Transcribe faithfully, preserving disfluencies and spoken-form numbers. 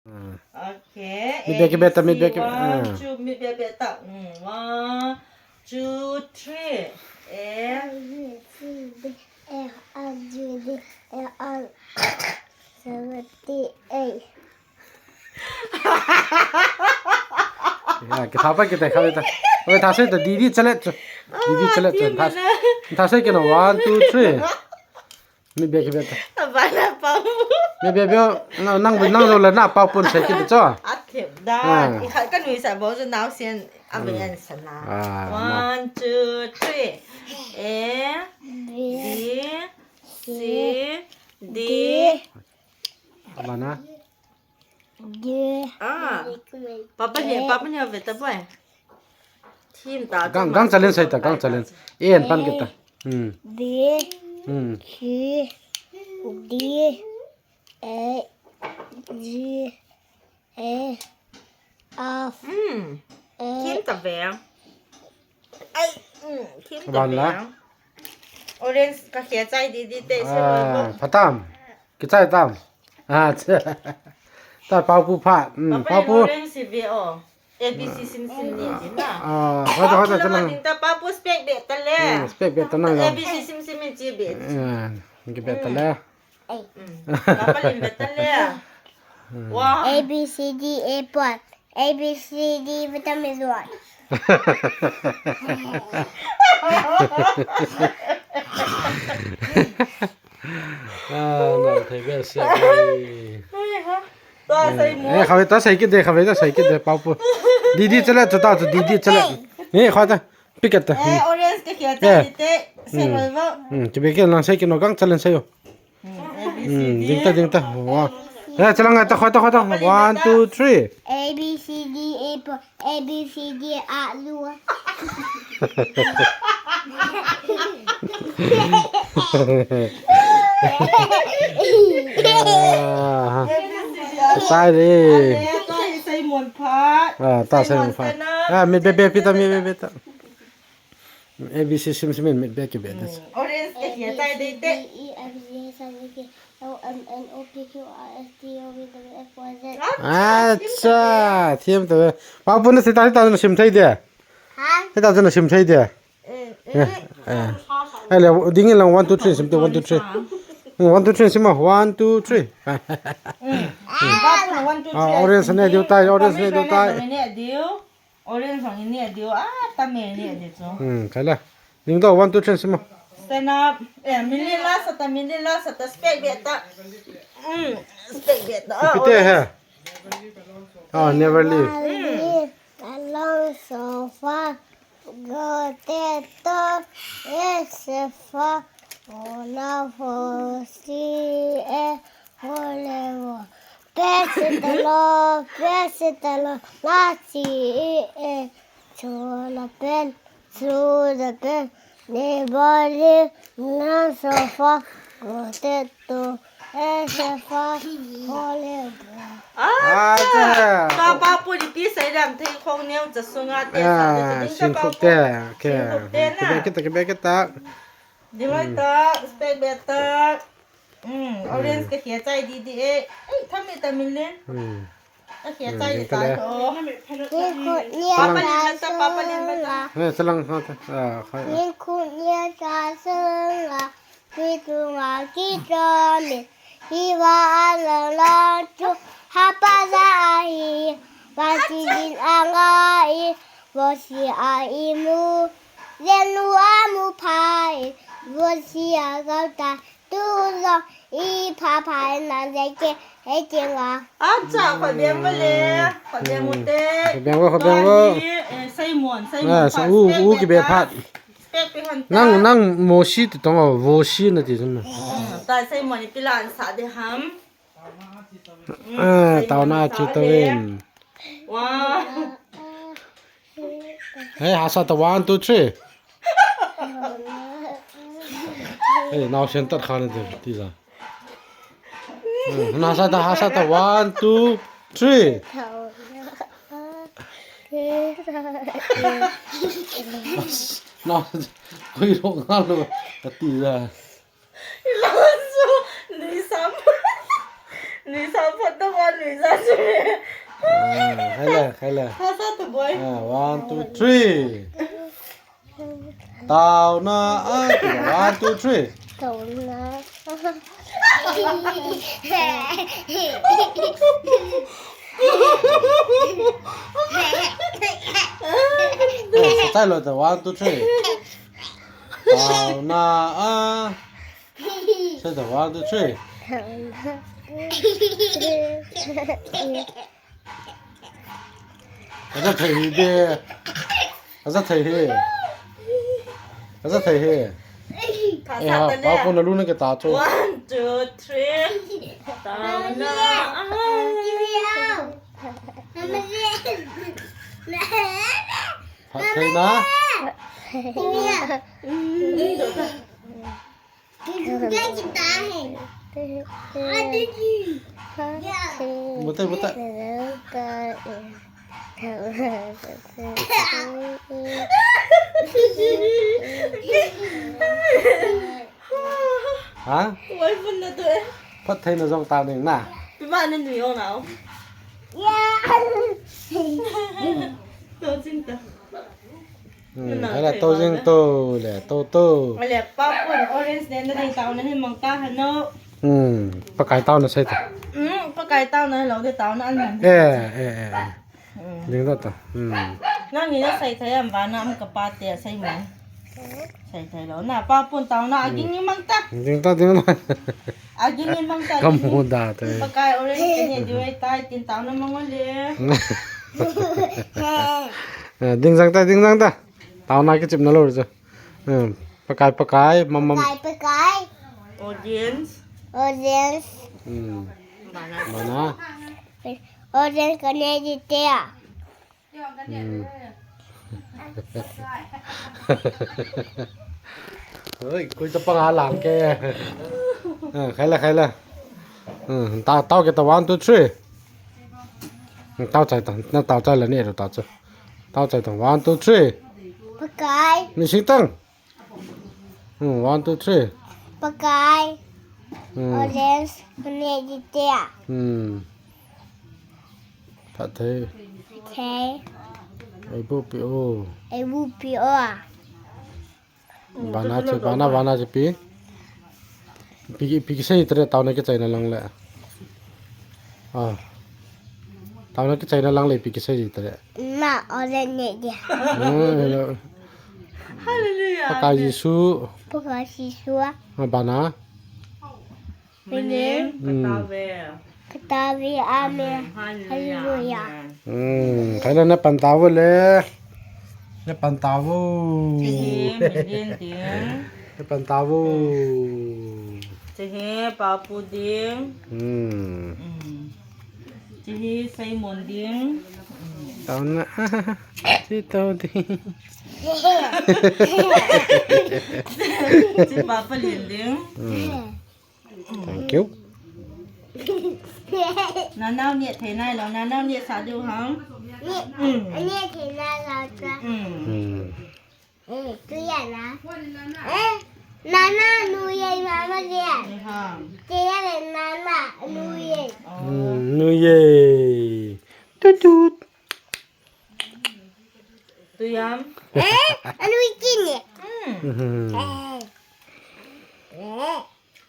Okay. Mit beh kibeh ta, mit beh kibeh ta. One, two, mit beh beh ta. Mm, one, two, three. Eh. Seventy-eight. Ya, kitha pa kita kha ta. Oi, tha sei ta, didi chalet chu. Didi chalet chu. Tha sei kino, one, two, three. Mit beh kibeh ta. Abana pa. Mit beh beh, nang, nang, nang jo la na pa pun sei kit cho. Athep da. Khat ka nuisat bou chu naosen abeng an sana. One, two, three. A, B, C, D. Abana. D. Ah. Papa ni, papa ni ve ta boy. Thim ta. Gang, gang challenge sai ta, gang challenge. A an pan kita. Hmm. B. Hmm. C. D. A. G. A. F. Hmm. Thim ta ve. Ai, hmm, thim ta ve. Orange ka khia chai di di te se lo. Phatam. Kichai tam. Ah, ta pau pu pha. Hmm, pau pu. Orange si ve o. A B C sim sim ni ji na. Ah, hoda, hoda, ta lang. Ding ta pa pu spec be ta le. Hmm, spec be ta na. A B C sim sim ni ji be. Ah, ki be ta le. Papa lin be ta le. Wow. A B C D apple. A B C D vitamin one. Ah, na thei be sia. Ai ha. Ta sei mo. Eh, khawe ta sei kit de, khawe ta sei kit de, pau pu. Didi chalet chu ta chu, didi chalet. Eh, khawe ta. Pick up ta. Eh, orange ka khia ta te. Sei hoi va. Hmm, chu be ke lang sei kino gang challenge sei yo. Hmm, ding ta, ding ta. Wow. Eh, chalang ta, khoi ta, khoi ta. One, two, three. A B C D apple. A B C D alu. Sai de. Ta hi sei mon phat. Ah, ta sei mon phat. Ah, mit beh beh pita, mit beh beh ta. A B C sim sim mit beh kibeh ta. Orange ka khia chai de te. E, F, G, H, I, J, K, L, M, N, O, P, Q, R, S, T, U, V, W, X, Y, Z. Acha, thim ta. Pau pu na sita sita na sim thei de. Ha? Sita na sim thei de. Eh, eh. Eh, eh. Eh, le, ding in lang one, two, three, sim te one, two, three. Hmm, one, two, three, sim ma. One, two, three. Hmm. Pau pu na one, two, three. Ah, orange ne diu tai, orange ne diu tai. Ne diu. Orange jong i neh diu, ah, ta me neh diu chu. Hmm, khai la. Ding to, one, two, three, sim mo. Stand up. Eh, min lin la sa ta, min lin la sa ta, spec be ta. Hmm, spec be ta. Ipi te he. Oh, never leave. Never leave alone so far. Go te to, yes, so far. All I want see is forever. Bless the Lord, bless the Lord, not see it. To the pen, to the pen, nobody, not so far, go te to, yes, so far, forever. Ah, ah, ta. Ta pa pu di pi sai dam thei khong neo cha sunga te sa de. Ah, ding ta sing pa khup pu. Te, okay. Sing khup te na. Kibe kita, kibe kita. Ding lai ta, spec be ta. Hmm, orange ka khia chai di di e. Ei, tham mi ta min lin. Hmm. Ka khia chai di ta to. Papa lin ba ta, papa lin ba ta. Eh, salang ha ta. Ah, khai. Ni khu ni ta salang. Ki tu ma ki to mi. Hi wa a la la tu. Ha pa za a hi. Wa si din a nga i. Wo si a i mu. Zen lu a mu pa i. Wo si a gao ta. Tu lo i pha pha na ze ke he ke nga. Acha, kho beng va le, kho beng u te. Kho beng va, kho beng va. Tuni, eh, Simon, Simon. Ah, sa u, u ki be phat. Spec pe hon ta. Nang, nang mo si ti tong o, vo si na ti sun. Hmm, ta Simon ni pilan sa de ham. Hmm, ah, tau na chi to in. Wow. Hey, hasa ta one, two, three. Hey, now sen tat khan de ti za. Hmm, hasa ta, hasa ta one, two, three. Now, koi ro ngal lo ti za. Ilonso, ni sam. Lui sa phat to, wan lui sa chu. Ah, khai le, khai le. Hasa to boy. Ah, one, two, three. Taona, ah, one, two, three. Taona. Eh, sa chai lo ta, one, two, three. Taona, ah. Sa ta, one, two, three. Aja thei hi de. Aja thei hi. Aja thei hi. Eh, ha, pa ko na lu na ke ta cho. One, two, three. Taona. Phat thei na. Bute, bute. Ha? Wai phun na tu eh. Phat thei na jong ta ning na. Pi ba na nui o na o. To chin ta. Hmm, nana hala to jing to le, to to. Ale, pa pun orange ne na ding taona hin mang ta hano. Hmm, Pakai taona sei ta. Hmm, Pakai taona lo de taona an man. Eh, eh, eh, eh. Hmm. Ding ta ta. Hmm. Na ni na sei thei am ba na am ka pa te sei mo. Sei thei lo. Na pa pun taona a ging ni mang ta. Ding ta, ding ta. A ging ni mang ta. Kamu da te. Pakai orange ne di wai tai tin taona mang le. Eh, ding jang ta, ding jang ta. Taona kichepna lo chu. Hmm. Pakai, Pakai, mam, mam. Pakai, Pakai. Audience. Audience. Hmm. Bana. Bana. Audience kane di te a. Hmm. Oi, koi ta pang a lang ke. Ah, khai la, khai la. Hmm, ta, tao ke ta, one, two, three. Hmm, tao chai ta, na tao chai la ni ro ta chu. Tao chai ta, one, two, three. Pakai. Mi sing tang. Hmm, one, two, three. Pakai. Hmm. Orange, kane di te a. Hmm. Phat thei. Thei. Ei bu pi o. Ei bu pi o. Bana che, bana, bana che pi. Pi, pi kisei tare taona kichaina lang le. Ah. Taona kichaina lang le pi kisei tare. Na, ole ne dia. Hmm, hello. Hallelujah. Pakai Jesu. Pakai Jesu. Ah, bana. Amen. Hmm. Kata ve. Kata ve, amen. Hallelujah. Hallelujah. Amen. Hmm, khai la na pan tao le. Na pan tao. Che hi, Milen ding. Na pan tao. Che hi, Papu ding. Hmm. Hmm. Che hi, Simon ding. Taona. Che tao ding. Che Papa Lin ding. Hmm. Thank you. Nanao ne thei nai lo, nanao ne sa diu ham. Ne, ne thei nai lo cha. Hmm. Hmm. Eh, tu ya na. Eh, nana nu ye mama ye. Ni ham. Te ya le nana nu ye. Oh. Hmm, nu ye. Tut tut. Tu yam. Eh, anu ikin ye. Hmm. Hmm.